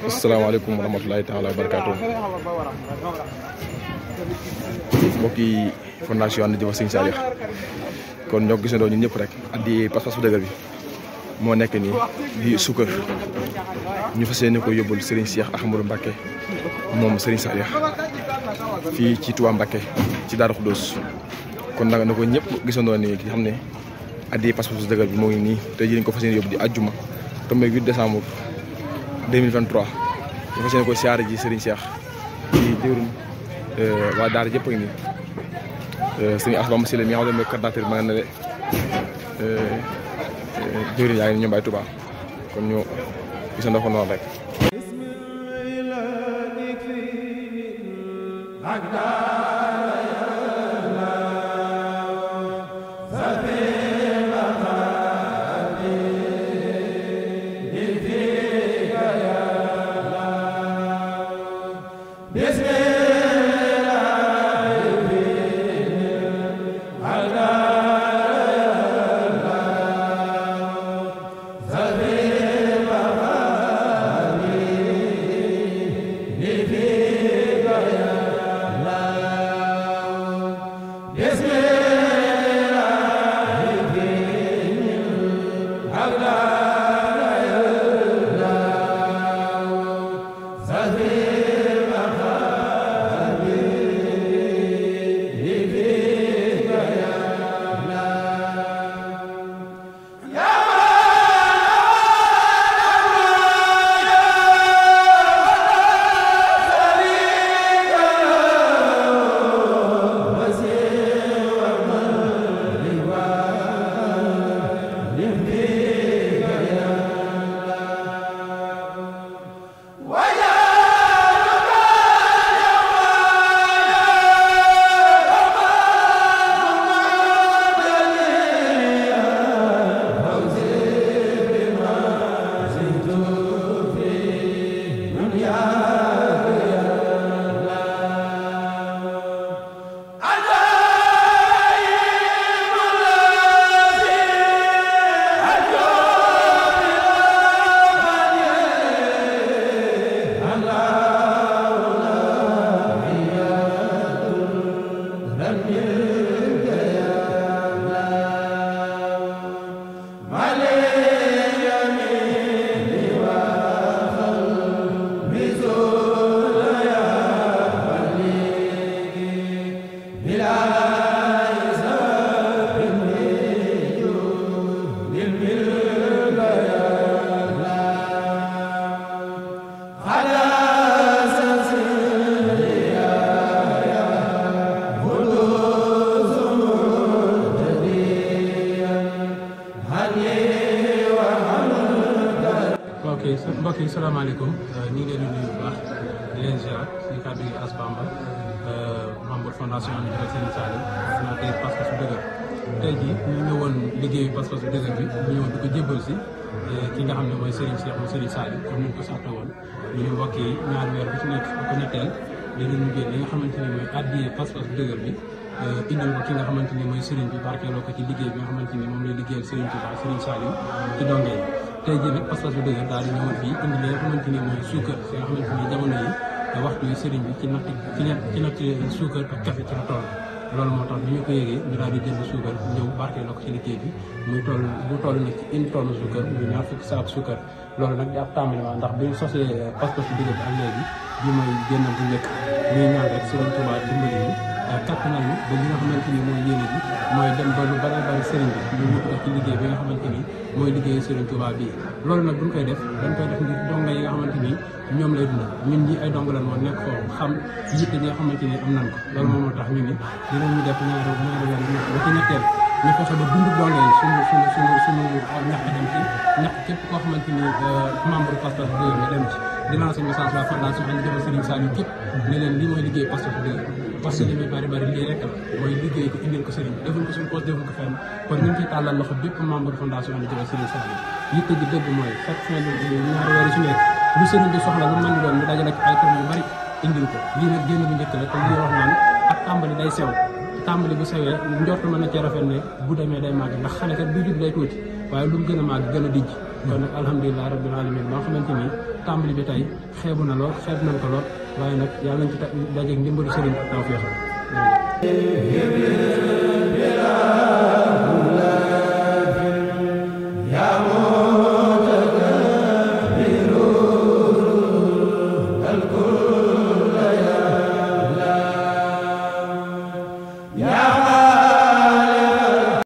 asalaamaaleykum wa rahmatulahi taala wa barakaatu. mbokki fondation ànd jëfa Serigne Saliou kon ñoo gisandoo ñun ñëpp rek addi pas-pas bu dëgër bi moo nekk nii di suukar ñu fas yéene ko yóbbul Serigne Cheikh Ahmadou Mbacké moom Serigne Saliou fii ci Touba Mbacké ci Darou Khoudoss kon nag na ko ñëpp gisandoo nii ki xam ne addi pas-pas bu dëgër bi moo ngi nii tey jii ñu ko fas yéene yóbbu di àjjuma tombé 8 décembre 2023 ñu fas yéene ko siyaare ji Serigne Cheikh ci jëwriñ waa daara jëpp a ngi nii Serigne Asbam Sile mi nga xam ne mooy coordinateur ma nga ne jëwriñ yaa ngi ñoom Baye Touba kon ñu gisandoo ko noonu rek. mbokk yi salaamaaleykum ñu ngi leen di nuyu bu baax di leen ziar si kàddu yi As Bamba membre fondation Ànd Jëfal Serigne Saliou coordinateur pas-pas bu dëgër tey jii ñu ñëwoon liggéeyu pas-pas bu dëgër bi ñu ñëwoon di ko jébbal si ki nga xam ne mooy Serigne Cheikh mu Serigne Saliou comme ni ñu ko saxta woon ñu ne mbokk yi ñaari weer bu ci nekk bu ko ñetteel dinañu jël li nga xamante ni mooy addiyee pas-pas bu dëgër bi indil ko ki nga xamante ni mooy Serigne bi barkeeloo ko ci liggéey bi nga xamante ni moom lay liggéeyal Serigne Touba Serigne Saliou ci donge yi tey jii nag pas-pas bu dëgër daal di ñëwoon fii indi li nga xamante ni mooy suukar si nga xamante ni jamono yi waxtu yi Serigne bi ci natt suukar ak café ci la toll loolu moo tax bi ñu ko yëgee ñu daal di jënd suukar ñëw barkeeloo ko ci liggéey bi muy toll bu toll nag ci une tonne suukar muy 20 saak suukar loolu nag di ab tàmbali ndax bi ñu sosee pas-pas bu dëgër bi ak léegi bi mooy génn bu njëkk muy ñaan rek Serigne Touba dimbali ñu kattanal ñu ba li nga xamante ni mooy yéene ji mooy dem ba lu bari bari Serigne bi ñu wut ci liggéey bi nga xamante ni mooy liggéeyu Serigne Touba bii loolu nag buñ koy def dañ koy def ngir donga yi nga xamante ni ñoom lay dundal ñun ñi ay dong lan woon nekk foofu xam yitte ñi nga xamante ni am nañ ko loolu moom moo tax ñu ni dinañu def ñaari weer yu nekk ba ci ñetteel ñu fexe ba dund donga yi suñu ñàkk dem ci ñàkk képp koo xamante ni membre pas-pas bu dëgër nga dem ci di lancer message waa fondation Ànd Jëfal Serigne Saliou képp ne leen lii mooy liggéey pas-pas bu dëgër parce que li muy bari bari lii rek mooy liggéey ko indil ko Serigne defuñ ko suñu poste defuñ ko fenn kon ñu ngi ciy tàllal loxo bépp membre fondation Ànd Jëfal Serigne Saliou yitte ji dëgg mooy chaque fin de ñaari weer su nekk lu Serigne bi soxla lu mën di doon ñu dajale ci ay tonnes yu bari indil ko lii nag génn bu njëkk la te lii wax naan ak tàmbali day sew tàmbali bu sewee njort mën na cee rafet ne bu demee day màgg ndax xale kat bu jub day tuuti waaye lu mu gën a màgg gën a dijj kon nag alhamdulilah rabbil alamin ba nga xamante ni tàmbali bi tey xeebu na lool xeeb nañ ko lool waaye nag yàlla nañ ci dajeeg ndimbalu sëriñ ak tawfeex